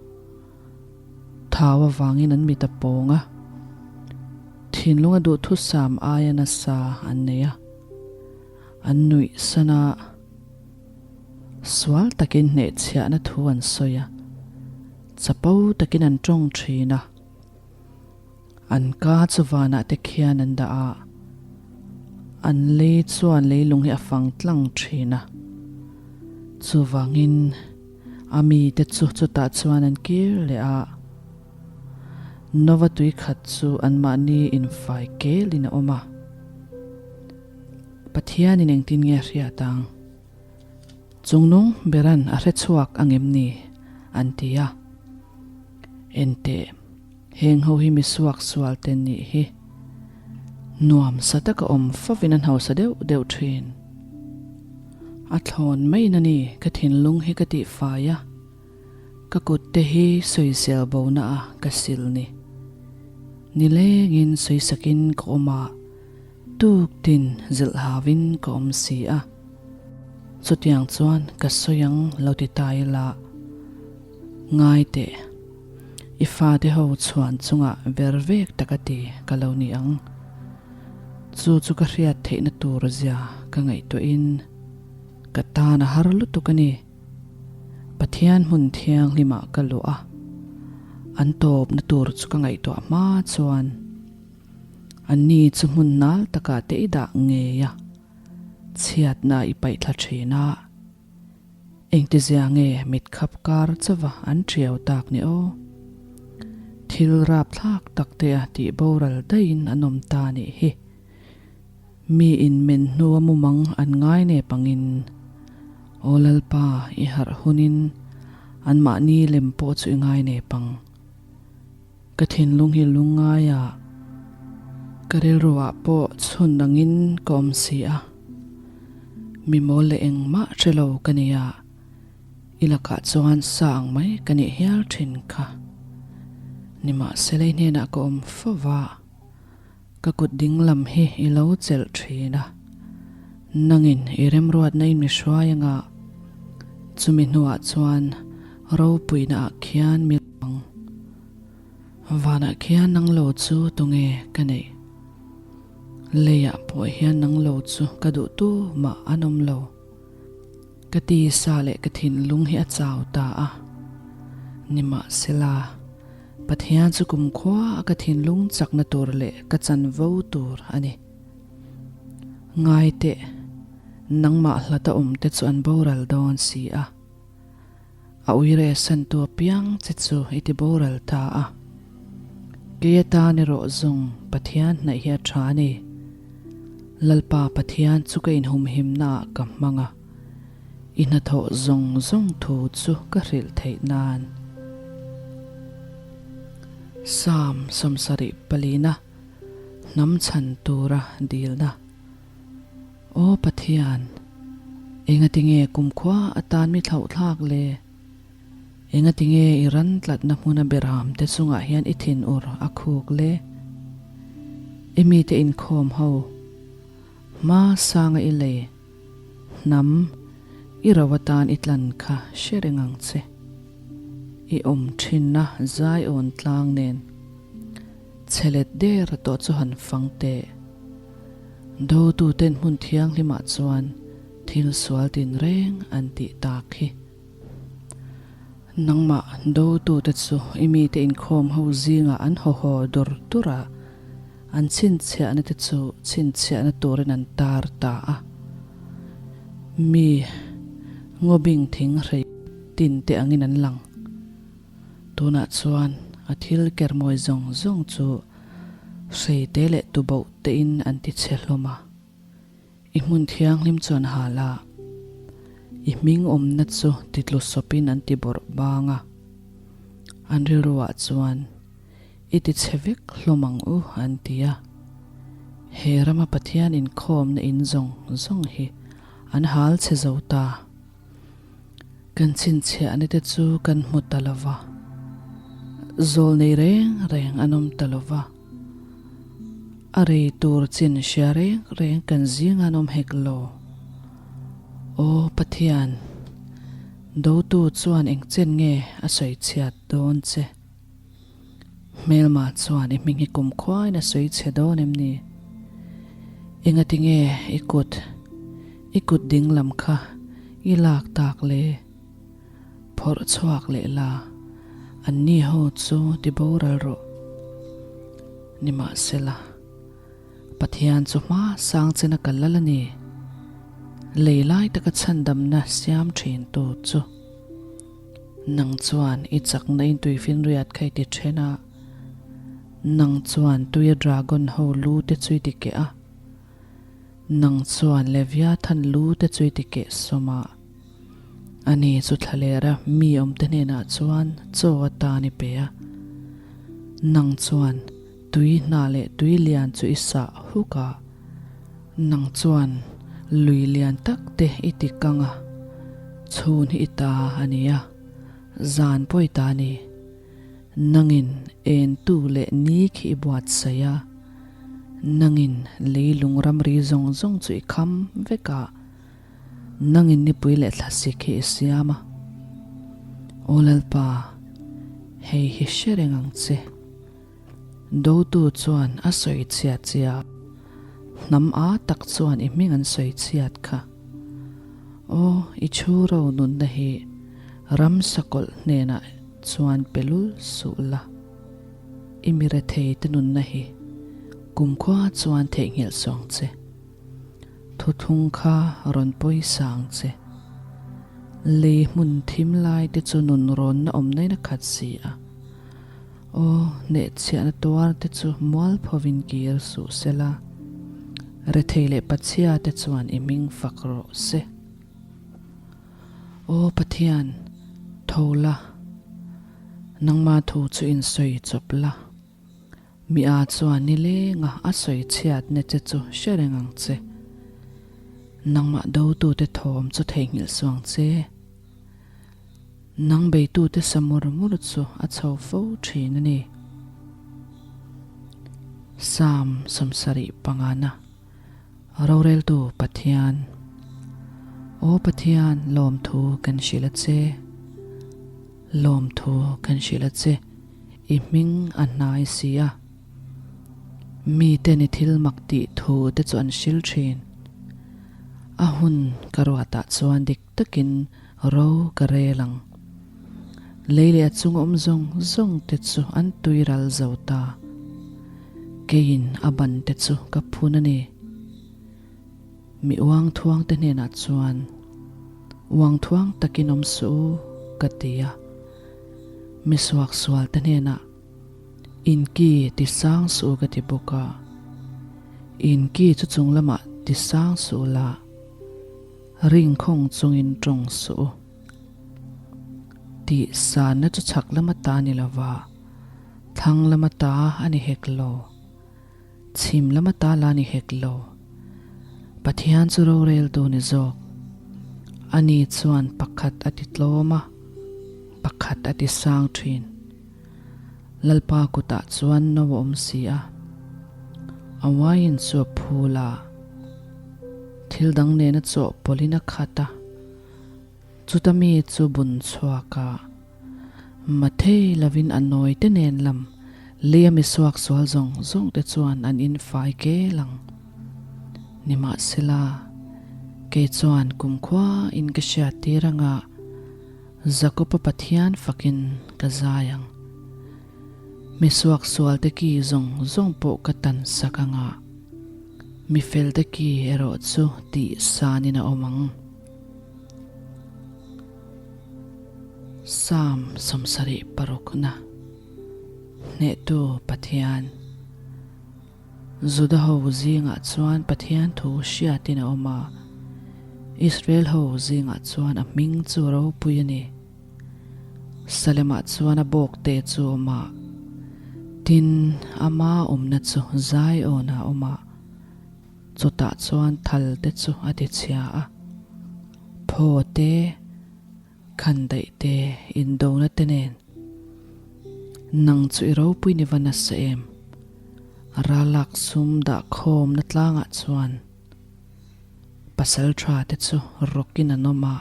Thau avangin an mit a pawng a, thinlunga duhthusam aia nasa an nei a, an nuih san a, sual takin hnehchhiahna thu an sawi a, chapo takin an tawng thin a. An ka chu vanah te khian an dah a, an lei chuan leilung hi a fang tlang thin a. Chuvangin a mite chu chutah chuan an kir leh a, Nova tui khat chu anmahni infai kelin a awm a. Pathianin engtin nge a hriat ang? Chungnung beran a hre chhuak angem ni? an ti a. Enteh. Heng ho hi mi suak sual te nih hi nuam sa taka awm fovin an hausa deuh deuh thin. A thlawn maiin a ni ka thinlung hi ka tihfai a, ka kut te hi sawisel bona a ka sil ni. Nilengin sawisakin ka awm a, tuktin zilh hauin ka awm si a. Chutiang chuan ka sawi ang lo ti ta ila. Ngai teh, i fate ho chhuan chungah ver vek tak a ti ka lo ni ang. Chu chu ka hriat theihna tur zia ka ngaihtuahin ka tan a har lutuk a ni. Pathian hmun thianghlimah ka luh a, an tawpna tur chu ka ngaihtuah hma chuan anni chu hmun nal takah te i dah ngei a, chhiatna i paihthla thin a. Engtizia nge mit khap kar chauva an ṭiau tak ni aw? Thil rapthlak tak te a tih boral daihin an awm ta nih hi. Mi in men hnua mumang an ngai nep angin, Aw Lalpa, i harh hunin anmahni lem pawh chu i ngai nep ang. Ka thinlung hi lungngai a, ka rilru ah pawh chhun angin ka awm si a. Mi mawl leh engmah hre lo ka ni a, I lakah chuan sa ang mai ka nih hial thin kha. Nimahsela i hnenah ka awm fo va, ka kut ding lam hi i lo chelh thin a. Nangin i remruatna in mi hruai anga, chumi hnuah chuan ropuina ah khian mi ang. Vanah khian nang lo chu tunge ka neih? Leiah pawh hian nang lo chu ka duh tu mah an awm lo. Ka tisa leh ka thinlung hi a chau ta a. Nimahsela, Pathian chu kumkhua a ka thinlung chakna tur leh ka chanvo tur a ni. Ngai teh, nangmah hlata awmte chu an boral dawn si a. A uire santu apiang che chu i ti boral ta a. Kei atan erawh zawng Pathian hnaih hi a tha a ni. Lalpa Pathian chu ka inhumhimna ah ka hmang a, i hnathawh zawng zawng thu chu ka hrilh theih nan. Psalm 74, Hnam chhan tura dilna. Aw Pathian, engatinge kumkhua atan mi thlauhthlak le? Engatinge i ran tlatna hmuna beram te chungah hian i thinur a khuk le? I mite inkhawm ho, hma sanga i lei, hnam, i ro atan i tlan kha hre reng ang che. I awm thinna zaiawn tlang nen chhe let der tawh chu han fang teh. Dotuten hmun thianghlimah chuan thil sual tinreng an tih tak hi. Nangmah dotute chu i mite inkhawm ho zingah an haw haw dur dur a, an chhinchhiahna te chu chhinchhiahna turin an tar ta a. Mi ngawbing thing hrei tin te angin an lang. Tunah chuan a thil kermawi zawng zawng chu Hreite leh tuboh tein an ti chhe hlawm a, i hmun thianghlim chu an hal a, i hming awmna chu titlu sawpin an ti bawrh bang a. An rilruah chuan, I ti chhe vek hlawm ang u, an ti a. He rama Pathian inkhawmna in zawng zawng hi an hal chhe zo ta. Kan chhinchhiahna te chu kan hmu ta lo va, zawl nei reng reng an awm ta lo va, a rei tur chin hria reng reng kan zing an awm hek lo. Aw Pathian, dotu chuan engchen nge a sawi chhiat dawn che? Hmelma chuan i hming hi kum khuain a sawi chhe dawn em ni? Engati nge i kut, i kut ding lam kha i lak tak le? Phawrh chhuak leh la, anni ho chu ti boral rawh. Nimahsela, Pathian chu hma sang chena kal lal a ni. Lei lai taka chhandamna siam thintu chu. Nang chuan i chakna in tuifinriat kha i ti then a, nang chuan tuia dragon ho lu te chu i ti keh a, nang chuan Leviathan lu te chu i ti keh sawm a. Ani chu thlalera mi awmte hnenah chuan chaw atan i pe a, nang chuan tui hna leh tui lian chu i sah huk a, nang chuan lui lian tak te i ti kang a, chhun hi i ta a ni a, zan pawh i ta a ni. Nangin entu leh ni khi i buatsaih a, nangin leilung ramri zawng zawng chu i kham vek a, Nangin nipui leh thlasik hi i siam a. Aw Lalpa, hei hi hre reng ang che. Dotu chuan a sawi chhiat che a, hnam a tak chuan i hming an sawi chhiat kha. Aw, i chhu ro nunna hi ram sakawlh hnenah chuan pe lul suh la. I mi rethei te nunna hi kumkhua chuan theihnghilh suang che. Thuthlung kha rawn pawisa ang che. Lei hmun thim lai te chu nun rawnna awm nain a khat si a. Aw, hnehchhiahna tuar te chu mualphovin kir suh se la, rethei leh pachhia te chuan i hming fak rawh se. Aw Pathian, tho la, nangma thu chu insawi chawp la. Mi a chuan nilenga a sawi chhiatna che chu hre reng ang che. Nangmah dotute thawm chu theihnghilh suang che. Nang beitute sa mur mur chu a chho fo thin a ni. Psalm 70 pangana Roreltu Pathian Aw Pathian, lawmthu kan hrilh a che. Lawmthu kan hrilh a che, i hming a hnai si a. Mite ni thil mak tih thu te chu an hril thin. A hun ka ruatah chuan dik takin ro ka rel ang. Lei leh a chung awm zawng zawng te chu an tui ral zo ta. Keiin a ban te chu ka phun a ni. Mi uang thuang te hnenah chuan, Uang thuang takin awm suh u, ka ti a. Mi suaksual te hnenah, In ki ti sang suh u ka ti bawk a. In ki chu chung lamah ti sang suh la, ring khawng chungin tawng suh u. Tih sanna chu chhak lama ta ni lova, thlang lama ta a ni hek lo. Chhim lama ta la ni hek lo. Pathian chu roreltu ni zawk. Ani chuan pakhat a ti tlawm a, pakhat a ti sang thin. Lalpa kutah chuan no a awm si a, a wine chu a phul a, thil dang nena chawhpawlhin a khat a, chuta mi chu bun chhuak a, Mathei lovin a nawi te nen lam lei a mi suak sual zawng zawng te chuan an in fai kel ang. Nimahsela, kei chuan kumkhua in ka hriat tir anga Jakob-a Pathian fakin ka zai ang. Mi suak sual te ki zawng zawng pawh ka tan sak anga mi fel te ki erawh chu tih sanin a awm ang. Psalm 76 Hnehtu Pathian Juda ho zingah chuan Pathian thu hriatin a awm a, Israel ho zingah chuan a hming chu ropui a ni. Salemah chuan a bawkte chu a awm a, tin, ama awmna chu Zion-ah a awm a. Chutah chuan thal te chu a ti chhia a, phaw te, khan daih te, indona te nen. Nang chu i ropui ni va nasa em? Ralak sum dah khawmna tlangah chuan pasal tha te chu rawkin an awm a,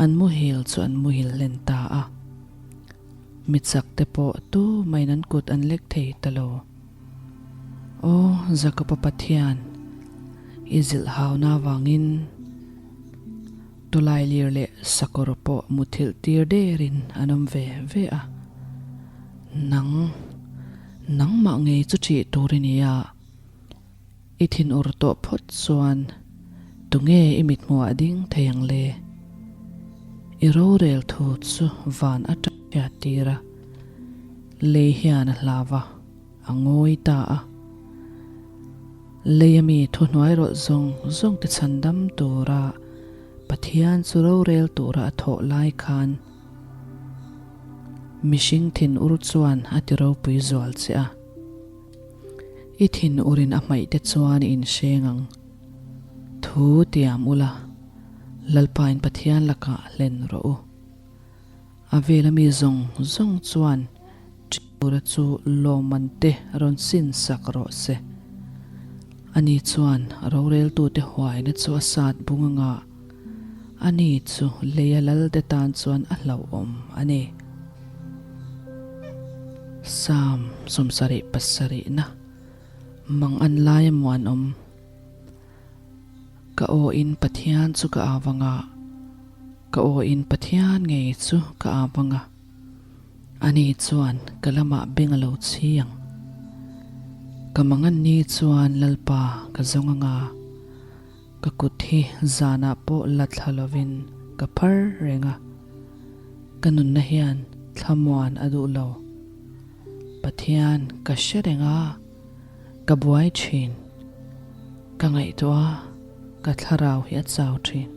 an muhil chu an muhil hlen ta a. Mi chak te pawh tu main an kut an lek thei ta lo. Aw Jakoba Pathian, i zilh hauna avangin tawlailir leh sakawr pawh muthilh tir derin an awm ve ve a. Nang, nangmah ngei chu ṭih tur i ni a, i thinur tawh phawt chuan tunge i mithmuhah ding thei ang le? I rorel thu chu van aṭang hriat tir a, lei hian a hlau a. A ngawi ta a. Leia mi thuhnuai rawlh zawng zawng te chhandam tura Pathian chu rorel tura a thawh lai khan mihring thinur chuan a ti ropui zual che a. I thinurin a hmaih te chuan i inhreng ang. Thu tiam ula, Lalpain Pathian lakah hlen rawh u. A vela mi zawng zawng chuan Ṭiura chu lawmman te rawn sin sak rawh se. Ani chuan roreltute huaina chu a sat bung anga ani chu leia lalte tan chuan a hlauhawm a ni. Psalm 77 na Mang an lai a muanawm. Ka aw in Pathian chu ka au anga, ka aw in Pathian ngei chu ka au anga, ani chuan ka lamah beng a lo chhi ang. Ka mangan ni chuan Lalpa ka zawng anga, ka kut hi zanah pawh la thla lovin ka phar reng a, ka nunna hian thlamuan a duh lo. Pathian ka hre reng a. Ka buai thin. Ka ngaihtuah a, ka thlarau hi a chau thin.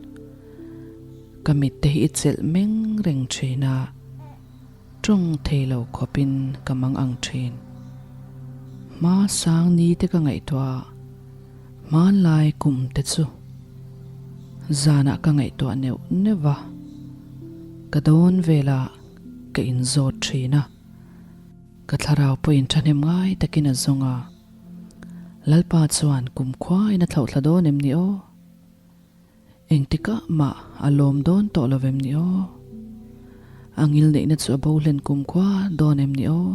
Ka mitte hi i chelh meng reng thin a, tawng thei lo khawpin ka mang ang thin. Hma sang ni te ka ngaihtuah a, hmanlai kum te chu zanah ka ngaihtuah neuh neuh va. Ka dawn velah ka inzawt thin a, ka thlarau pawhin thahnem ngai takin a zawng a. Lalpa chuan kumkhuain a thlauhthla dawn em ni aw? Engtikah mah a lawm dawn tawh lo em ni aw? A ngilneihna chu a bo hlen kumkhua dawn em ni aw?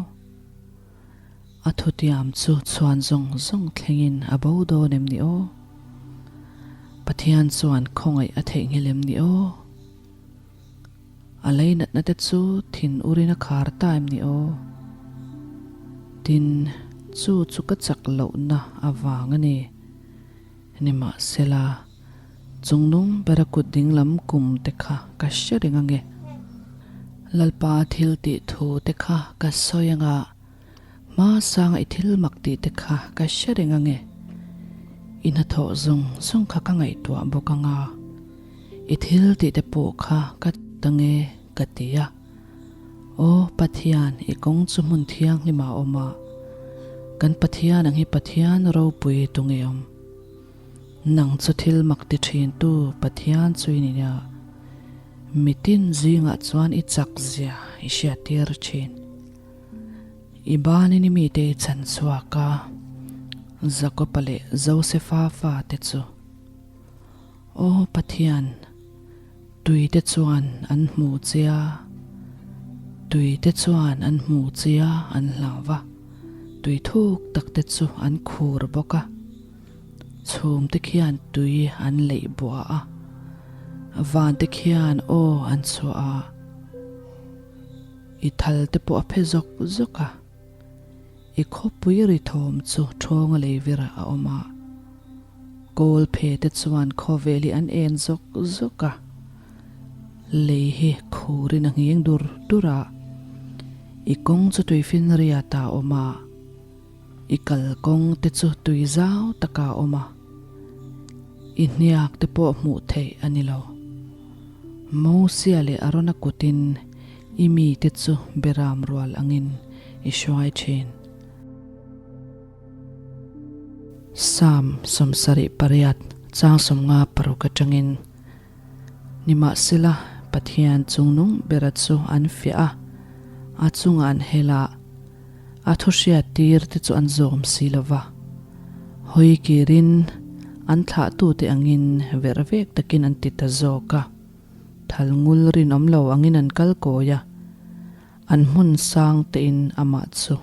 A thutiam chu chhuan zawng zawng thlengin a bo dawn em ni aw? Pathian chuan khawngaih a theihnghilh em ni aw? A leinatna te chu thin urin a khar ta em ni aw? Tin, chu chu ka chak lohna avang a ni. Nimahsela, chungnung bera kut dinglam kum te kha ka hre reng ange. Lalpa thil tih thu te kha ka sawi anga, hma sanga i thil mak tih te kha ka hre reng ange. I hnathawh zawng zawng kha ka ngaihtuah bawk anga, i thil tih te pawh kha ka tange ka ti a. Aw Pathian, i kawng chu hmun thianghlim ah a awm a, kan Pathian ang hi Pathian ropui tu nge awm? Nang chu thil mak ti thin tu Pathian chu i ni a, mitin zingah chuan i chak zia i hriattir thin. I banin i mite i chhan chhuak a, Jakopa leh Josefa fate chu. Aw Pathian, Tui te chuan an hmu che a, tui te chuan an hmu che a an hlau va, tui thuk tak te chu an khur bawk a. Chhum te khian tui an leih buah a, van te khian aw an chhuah a, i thal te pawh a phe zawk zawk a. I khawpui ri thawm chu ṭhawnga lei vir a awm a, kawl phe te chuan khawvel hi an en zawk zawk a, lei hi khurin a nghing dur dur a, i kawng chu tuifin riat a awm a, i kalkawng te chu tui zau tak a awm a, i hniak te pawh hmuh theih a ni lo. Mosia leh Arona kutin I mite chu beram rual angin i hruai thin. Psalm 78 chang 56 atangin, Nimahsela, Pathian chungnung bera chu an fiah a, a chungah an hel a, a thuhriat tir te chu an zawm si lo va. Hawi kirin an thlahtute angin verh vek takin an ti ta zawk a. Thal ngul rinawm lo angin an kal kawi a, an hmun sang tein amah chu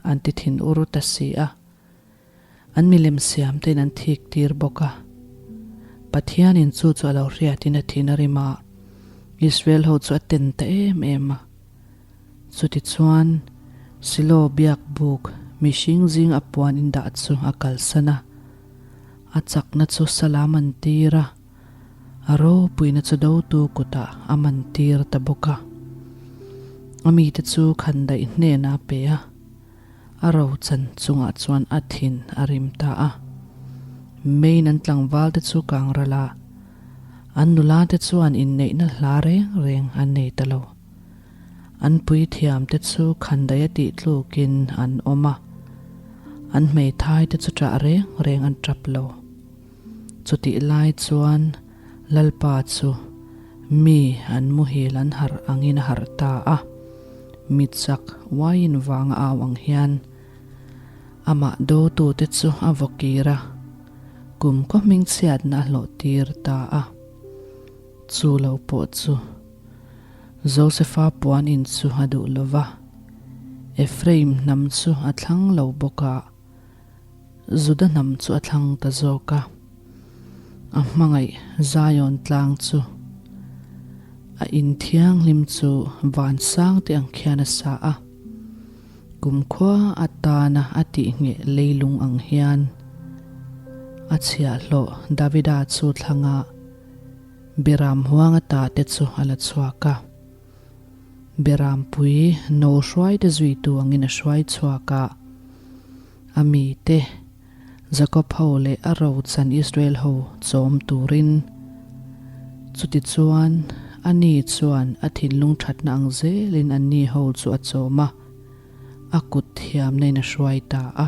an ti thin ur ta si a. An milem siam tein an thik tir bawk a. Pathianin chu chu a lo hriatin a thin a rim a, Israel ho chu a ten ta em em a. Chutichuan, Silo biak buk mihring zing a puan indah chu a kalsan a, a chakna chu salam an tir a. A ropuina chu dotu kutah a mantir ta bawk a. A mite chu khandaih hnenah a pe a, a rochan chungah chuan a thin a rim ta a. Main an tlangvalte chu kangral a, an nulate chuan inneihna hla reng reng an nei ta lo. An puithiamte chu khandaih a tih tlukin an awm a, an hmeithaite chu ṭah reng reng an ṭap lo. Chutih lai chuan Lalpa chu mi an muhil an harh angin a harh ta a, mi chak uaiin vang a au ang hian amah dotute chu a vaw kir a, kumkhaw hmingchhiatna a hlawh tir ta a. Chu lo pawh chu Josefa puan in chu a duh lo va, Ephraim hnam chu a thlang lo bawk a. Juda hnam chu a thlang ta zawk a, a hmangaih Zion tlang chu a in thianghlim chu van sang te ang khian a sa a, kumkhua atana a tihngheh leilung ang hian a chhiahhlawh Davida chu thlangah Biram huang ata te chu a la chhuak a. Berampui no hruaite zuitu angin a hruai chhuak a, a mite Jakob ho leh a rochan Israel ho chawm turin. Chutichuan, ani chuan a thinlung thatna ang zelin anni ho chu a chawm a, a kut thiamna in a hruai ta a.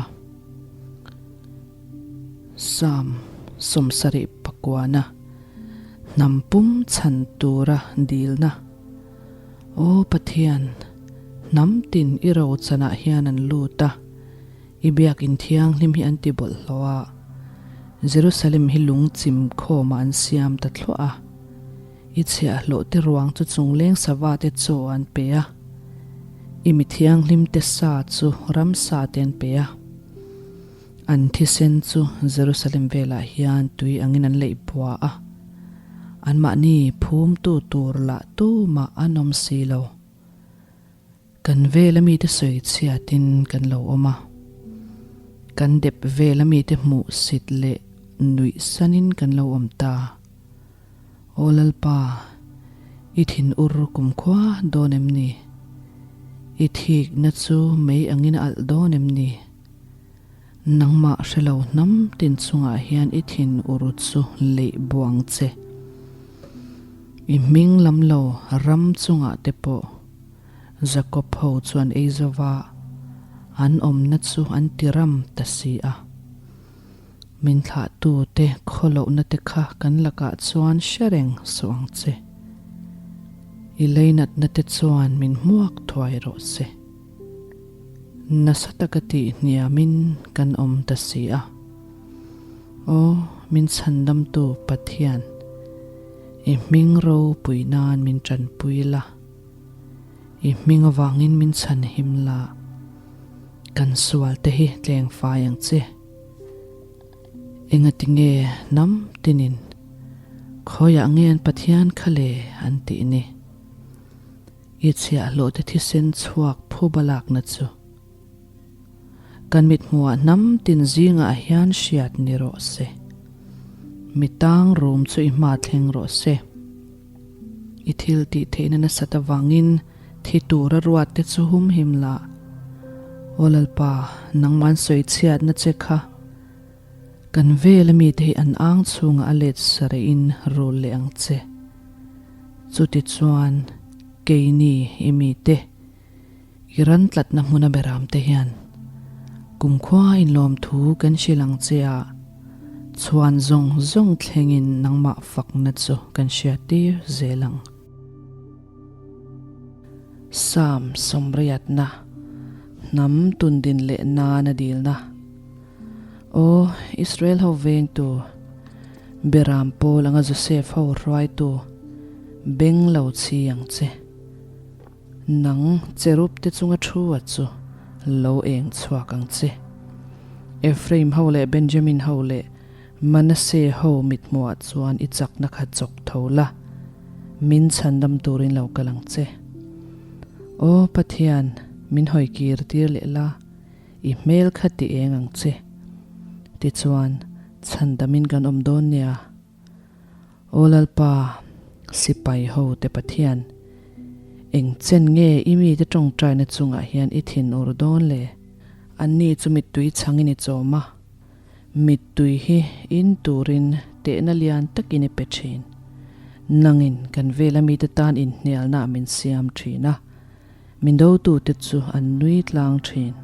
Psalm 70 pakuana Hnam pum chhan tura dilna. Aw Pathian, hnam tin i rochanah hian an lut a, i biakin thianghlim hi an ti bawlhhlawh a, Jerusalem hi lung chim khawmah an siam ta thluah a. I chhiahhlawh te ruang chu chungleng sava te chaw an pe a, i mi thianghlim te sa chu ramsa te an pe a. An thisen chu Jerusalem velah hian tui angin an leih bua a, anmahni phumtu tur lah tumah an awm si lo. Kan vela mite sawi chhiatin kan lo awm a, kan dep vela mite hmuh sit leh nuih sanin kan lo awm ta. Aw Lalpa, i thin ur kumkhua dawn em ni? I thikna chu mei angin a alh dawn em ni? Nangmah hre lo hnam tin chungah hian i thin ur chu leih buang che. I hming lam lo ram chungah te pawh Jakob ho chuan ei zova an awmna chu an ti ram ta si a. Min thlahtu te khawlohna te kha kan lakah chuan hre reng suh ang che. I leinatna te chuan min hmuak thuai rawh se. Nasa taka tih hniamin kan awm ta si a. Aw, min chhandamtu Pathian, i hming ropui nan min tanpui la, i hming avangin min chhanhim la, kan sual te hi tleng fai ang che. Engati nge hnam tinin khawiah nge an Pathian kha le an tih ni? I chhiahhlawh te thisen chhuak phuba lakna chu kan mithmuhah hnam tin zingah hian hriat ni rawh se. Mi tang rum chu i hma thleng rawh se. I thil tih theihna nasat avangin thi tura ruat te chu humhim la. Aw Lalpa, nangman sawi chhiatna che kha kan vel ami te hi an ang chhungah a let sarehin rul leh ang che. Chutichuan, keini i mite, i ran tlatna hmuna beramte hian kumkhua inlawmthu kan hrilh ang che a, chhuan zawng zawng thlengin nangmah fakna chu kan hriattir zel ang. Psalm sawmriatna, Hnam tundin leh nana dilna. Aw, Israel ho vengtu, Beram pawl anga Joseph ho hruaitu, beng lo chhi ang che. Nang cherub te chunga thu a chu lo eng chhuak ang che. Ephraim ho leh Benjamin ho leh Manasseh ho mithmuhah chuan i chakna kha chawk tho la, min chhandam turin lo kal ang che. Aw Pathian, min hawi kir tir leh la. I hmel kha ti eng ang che. Tichuan, chhandamin kan awm dawn nia. Aw Lalpa, sipai ho te Pathian, eng chen nge i mite tawngtaina chungah hian i thin ur dawn le? Anni chu mittui chhangin i chawm a, mittui hi in turin tehna lian takin i pe thin. Nangin kan vela mite tan inhnialna min siam thin a. Min dotute chu an nui tlang thin.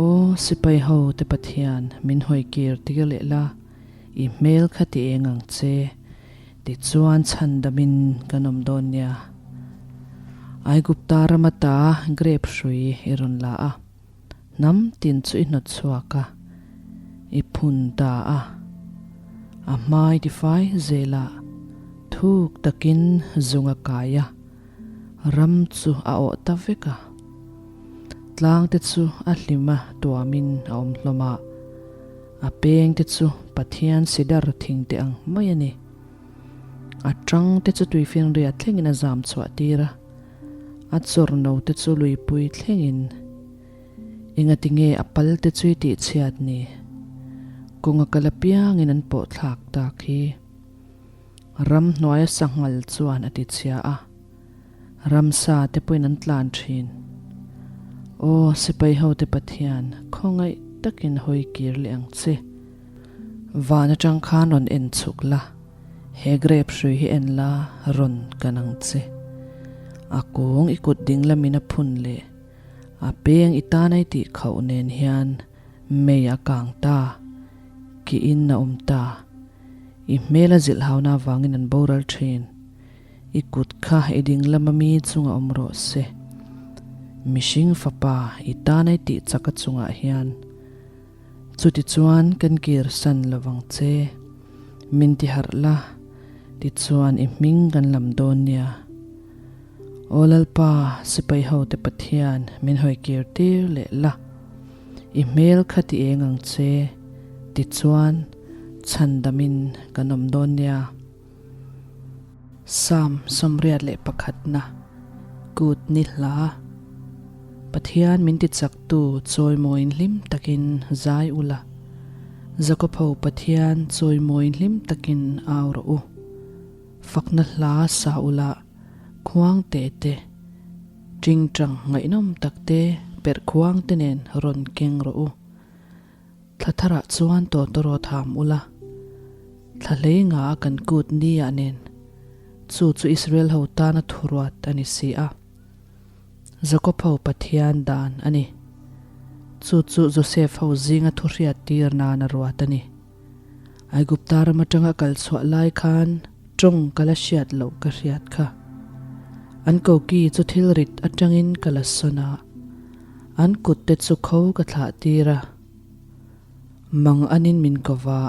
Aw, sipai ho te Pathian, min hawi kir tir leh la, i hmel kha ti eng ang che, tichuan chhandamin kan awm dawn nia. Aigupta rama ta grape hrui i rawn la a, hnam tin chu i hnawt chhuak a, i phun ta a. A hmai tifai zelah thuk takin zung a kai a. Ram chu a awh ta vek a, tlang te chu a hlim a tuamin a awm hlawm a, a peng te chu Pathian sidar thing te ang mai a ni. A tang te chu tuifinriat thlengin a zam chhuah tir a, a chawrno te chu luipui thlengin. Engati nge a pal te chu i tihchhiat ni? Kawnga kal apiangin an pawh thlak tak hi. Ramhnuaia sanghal chuan a ti chhia a, ramsa te pawhin an tlan thin. Aw, sipai hote Pathian, khawngaih takin hawi kir leh ang che. Van atang khan rawn en chhuk la, he grape hrui hi en la, rawn kan ang che. A kung i kut ding lamin a phun leh, a peng i tan ai tih khauh nen hian mei a kang ta, kiin a awm ta. I hmel a zilh hauna avangin an boral thin. I kut kha i dinglama mi chungah awm rawh se. Mihring fapa i tana i tih chaka chungah hian chutichuan kan kirsan lovang che. Min ti harh la, tichuan i hming kan lam dawn nia. Aw Lalpa, sipai hote Pathian, min hawi kir tir leh la. I hmel kha ti eng ang che, tichuan chhandamin kan awm dawn nia. Psalm 81 Kut ni hla Pathian min ti chaktu chawimawiin hlim takin zai ula, Jakob-ho Pathian chawimawiin hlim takin au rawh u. Fakna hla sa ula, khuang te te, tingtang ngaihnawm tak te, perh khuang te nen rawn keng rawh u. Thla tharah chuan tawtawraw tham ula, thla hlei nga a kan kut ni ah nen, chu chu Israel ho tana thuruat a ni si a. Jakob ho Pathian dan a ni. Chu chu Joseph ho zinga thuhriat tir nan a ruat a ni. Aigupta ram atanga kal chhuah lai khan tawng ka la hriat loh ka hriat kha. An koki chu thil rit atangin ka la sawn a, an kut te chu kho ka thlah tir a. Mang anin min ko va,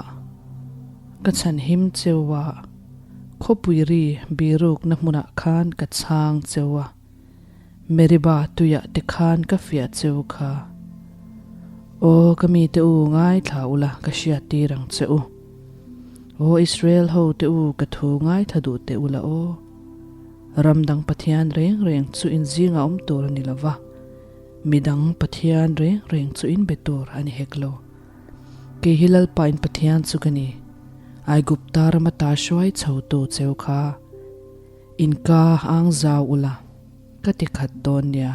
ka chhan him cheu a, khawpui ri birukna hmunah khan ka chhang cheu a. Meriba tuiah te khan ka fiah cheu kha. Aw ka mite u ngaithla ula ka hriat tir ang che u. Aw Israel ho te u ka thu ngaithla duh teh ula aw. Ram dang Pathian reng reng chu in zingah awm tur a ni lo va, midang Pathian reng reng chu in be tur a ni hek lo. Kei hi Lalpa in Pathian chu ka ni, Aigupta rama ta hruai chho tu cheu kha. Inka ang zau ula, ka ti khat dawn nia.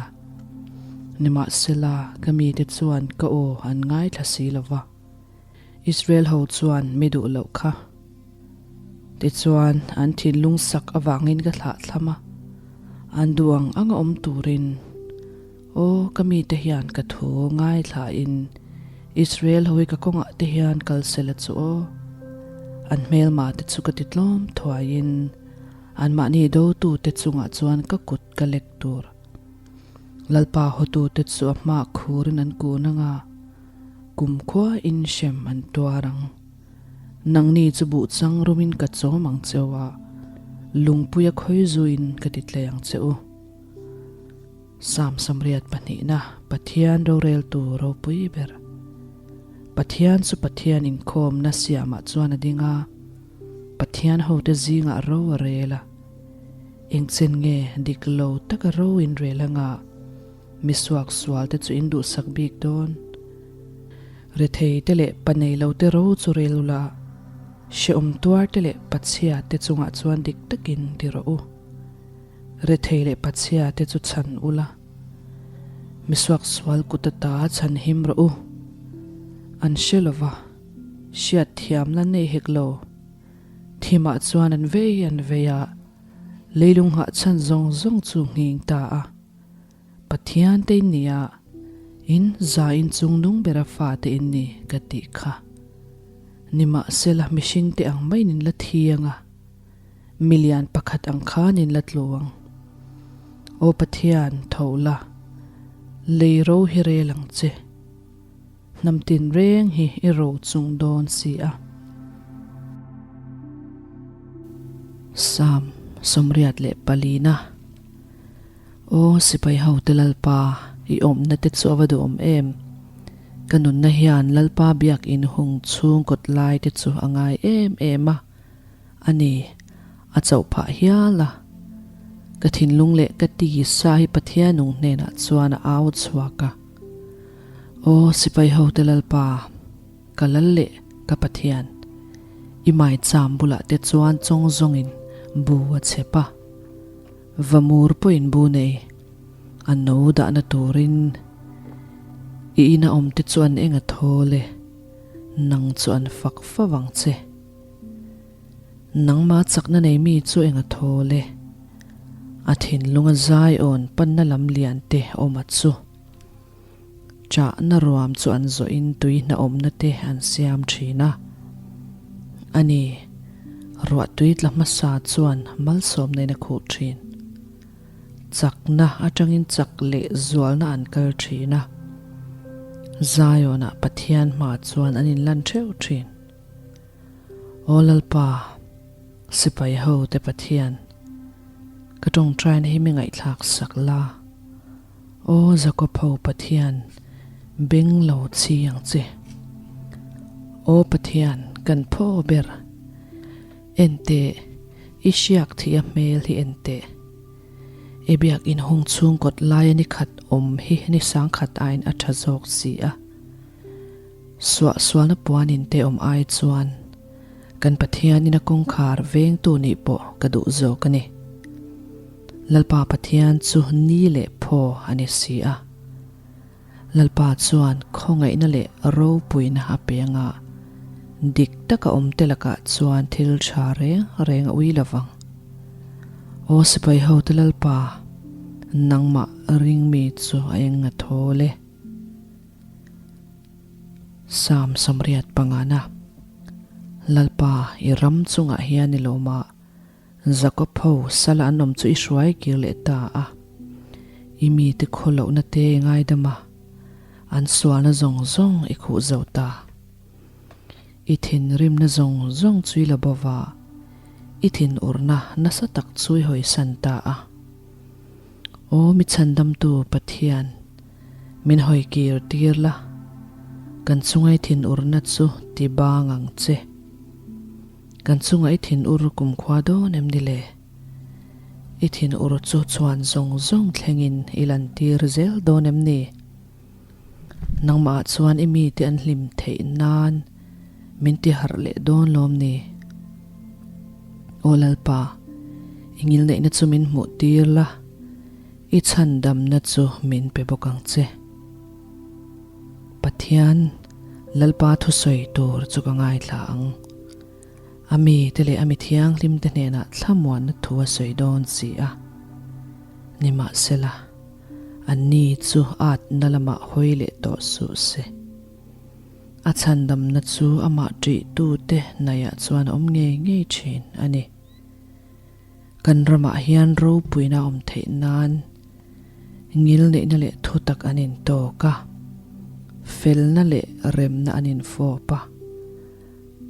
Nimahsela, ka mite chuan ka aw an ngaithla si lo va, Israel ho chuan mi duh loh kha. Tichuan, an thinlung sak avangin ka thlah thlam a, an duh ang anga awm turin, Aw, ka mite hian ka thu ngaithlain Israel ho hi ka kawngah te hian kal sela chu aw. An hmelma te chu ka ti tlawm thuaiin anmahni dotute chungah chuan ka kut ka lek tur. Lalpa hotute chu a hmaah khurin an kun ang a, kumkhua in hrem an tuar ang. Nangni chu buhchang rumin ka chawm ang cheu a, lungpuia khawi zuin ka ti tlei ang che u. Psalm Samriat pahnihna Pathian roreltu ropui ber. Pathian chu Pathian inkhawmna siamah chuan a ding a, Pathian hote zingah ro a rel a. Engchen nge dik lo taka ro in rel anga mi suaksual te chu in duhsak bik dawn? Rethei te leh pa nei lo te ro chu rel ula, hrehawm tuar te leh pachhia te chungah chuan dik takin ti rawh u. Rethei leh pachhia te chu chhan ula, misuaksual kut ata chhan him rawh u. An hre lova, hriat thiamna nei hek lo. Thimah chuan an vei an vei a, leilung nghah chhan zawng zawng chu nghing ta a. Pathian te in ni a, in za in chung nung bera fa te in ni ka tih kha. Nimahsela mihring te ang maiin in la thiang a. Milian pakhat ang khan in la tlu ang. Aw Pathian, tho la, lei ro hi rel ang che. Hnam tin reng hi i ro chung dawn si a. Psalm 84 Aw sipai hote Lalpa, i awmna te chu a va duhawm em! Ka nunna hian Lalpa biakinn hung chhung kawt lai te chu a ngai em em a. A ni, a chauh phah hial a. Ka thinlung leh ka tisa hi Pathian nung hnenah chuan a au chhuak a. Aw sipai hote Lalpa, ka lal leh ka Pathian, i maicham bulah te chuan chawng zawngin bu a chhep a. Vamur pawhin bu nei, a no dahna turin i ina awmte chu an eng a thawl e, nang chu an fak fo ang che. Nangma chakna nei mi chu eng a thawl e. A thinlunga zai awn panna lam lian te awm a chu. Chahna ruam chu an zawhin tui hna awmna te an siam thin a. A ni, Ruahtui tla hmasa chuan malsawmna in a khuh thin. Chakna atangin chak leh zualna an kal thin a. Zion-ah Pathian hma chuan an inlan theuh thin. Aw Lalpa, sipai ho te Pathian, ka tawngtaina hi mi ngaihthlak sak la. Aw Jakob ho Pathian, beng lo chi ang che. Aw Pathian, kan phaw ber. En teh, i hriak thih a hmel hi en teh. I biak inhung chhung kawt laia ni khat awm hi ni sangkhat aiin a tha zawk si a. Suahsualna puanin te awm ai chuan kan Pathianin a kawngkhar vengtu nih pawh ka duh zawk a ni. Lalpa Pathian chu ni leh phaw a ni si a. Lalpa chuan khawngaihna leh ropuina a pe anga dik taka awm te lakah chuan thil tha reng reng a ui lo vang. Aw sipai hote Lalpa, nangmah ringmi chu a eng a thawl e. Psalm 85 Lalpa, i ram chungah hian i lawm a, Jakob ho sala an awm chu i hruai kir leh ta a. I mite khaw lohna te i ngaidam a, an sualna zawng zawng i khuh zo ta. I thinrimna zawng zawng chu i la bo va, i thinurna nasa tak chu i hawisan ta a. Aw mi chhandamtu Pathian, min hawi kir tir la, kan chunga i thinurna chu ti bang ang che. Kan chunga i thinur kumkhua dawn em ni le? I thinur chu chhuan zawng zawng thlengin i lantir zel dawn em ni? Nangmah chuan i mite an hlim theih nan min ti harh leh dawn lawm ni? Aw Lalpa, i ngilneihna chu min hmuh tir la, i chhandamna chu min pe bawk ang che. Pathian, Lalpa thusawi tur chu ka ngaithla ang. A mite leh a mi thianghlimte hnenah thlamuanna thu a sawi dawn si a. Nimahsela, anni chu atna lamah hawi leh tawh suh se. A chhandamna chu amah ṭihtute hnaihah chuan a awm ngei ngei ṭhin a ni. Kan ramah hian ropuina a awm theih nan ngilneihna leh thutak an intawk a, felna leh remna an infawp a.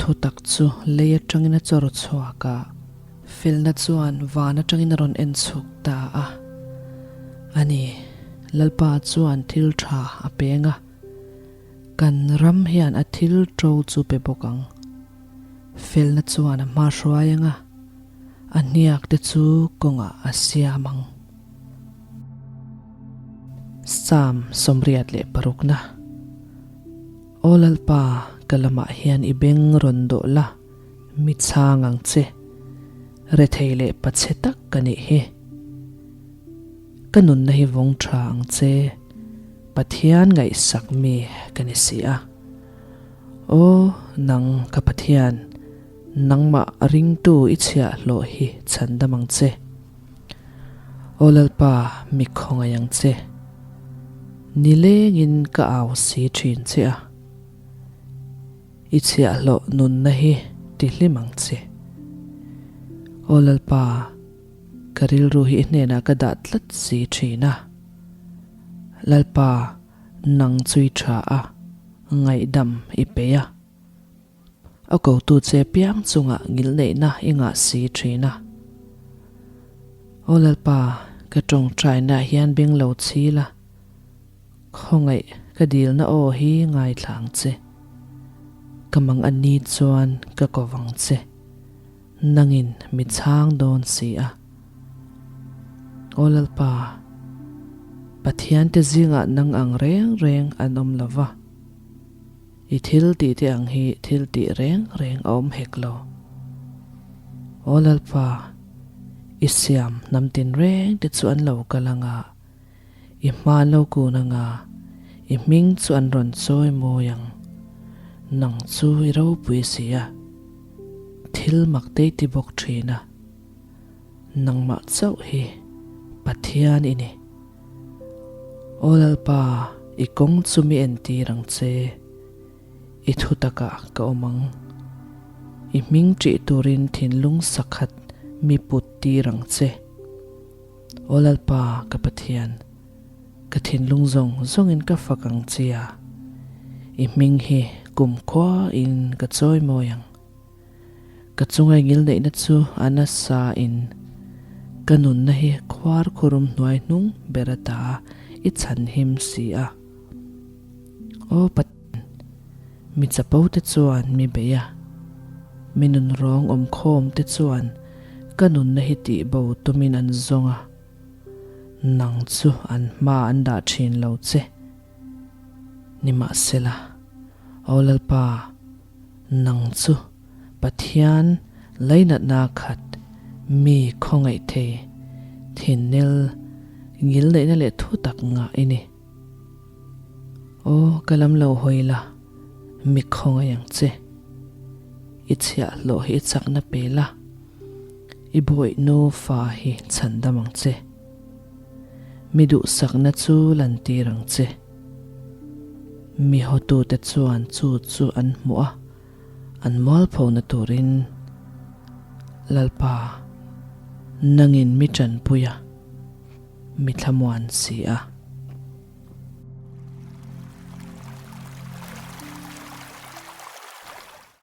Thutak chu lei atangin a chawr chhuak a, felna chuan van atangin a rawn en chhuk ta a. A ni, Lalpa chuan thil tha a peng a, kan ram hian a thil to chu pe bawk ang. Felna chuan a hma hruai ang a, a hniak te chu kawngah a siam ang. Psalm 86 na. Aw Lalpa, ka lamah hian i beng rawn dawh la, mi chhang ang che. Rethei leh pachhe tak ka nih hi. Ka nunna hi vawng tha ang che, Pathian ngaihsak mi ka ni si a. Aw, nang ka Pathian, nangmah ringtu i chhiahhlawh hi chhandam ang che. Aw Lalpa, mi khawngaih ang che. Nilengin ka au si thin che a. I chhiahhlawh nunna hi ti hlim ang che. Aw Lalpa, ka rilru hi i hnenah ka dah tlat si thin a. Lalpa, nang chu i tha a, ngaihdam i peih a. A kotu che piang chungah ngilneihna i ngah si thin a. Aw Lalpa, ka tawngtainaah hian beng lo chhil a, khawngaih ka dilna aw hi ngaithla ang che. Ka mang a ni chuan ka ko vang che, nangin mi chhang dawn si a. Aw Lalpa, Pathiante zingah nang ang reng reng an awm lo va. I thil tih te ang hi thil tih reng reng a awm hek lo. Aw Lalpa, i siam hnam tin reng te chu an lo kal ang a, i hma an lo kun ang a, i hming chu an rawn chawi mawi ang. Nang chu i ropui si a, thil mak te i ti bawk thin a, nangmah chauh hi Pathian i ni. Aw Lalpa, i kawng chu mi entir ang che, i thutakah ka awm ang. I hming ṭih turin thinlung sakhat mi put tir ang che. Aw Lalpa ka Pathian, ka thinlung zawng zawngin ka fak ang che a, i hming hi kumkhua in ka chawimawi ang. Ka chunga i ngilneihna chu a nasa in ka nunna hi khuar khurum hnuai hnung ber ata i chhanhim si a. Aw Pathian, mi chapo te chuan mi bei a, mi nunrawng awmkhawm te chuan ka nunna hi tihbo tumin an zawng a, nang chu an hma an dah thin lo che. Nimahsela, Aw Lalpa, Nang chu Pathian lainatna khat mi khawngaih thei, thinnel, ngilneihna leh thu tak ngah i ni. Aw, ka lam lo hawi la, mi khawngaih ang che. I chhiahhlawh hi i chakna pe la, i bawih nufa hi chhandam ang che. Mi duhsakna chu lantir ang che. Mi hotute chuan chu chu an hmuh a, an mualphona turin Lalpa, nangin mi tanpui a, mi thlamuan si a.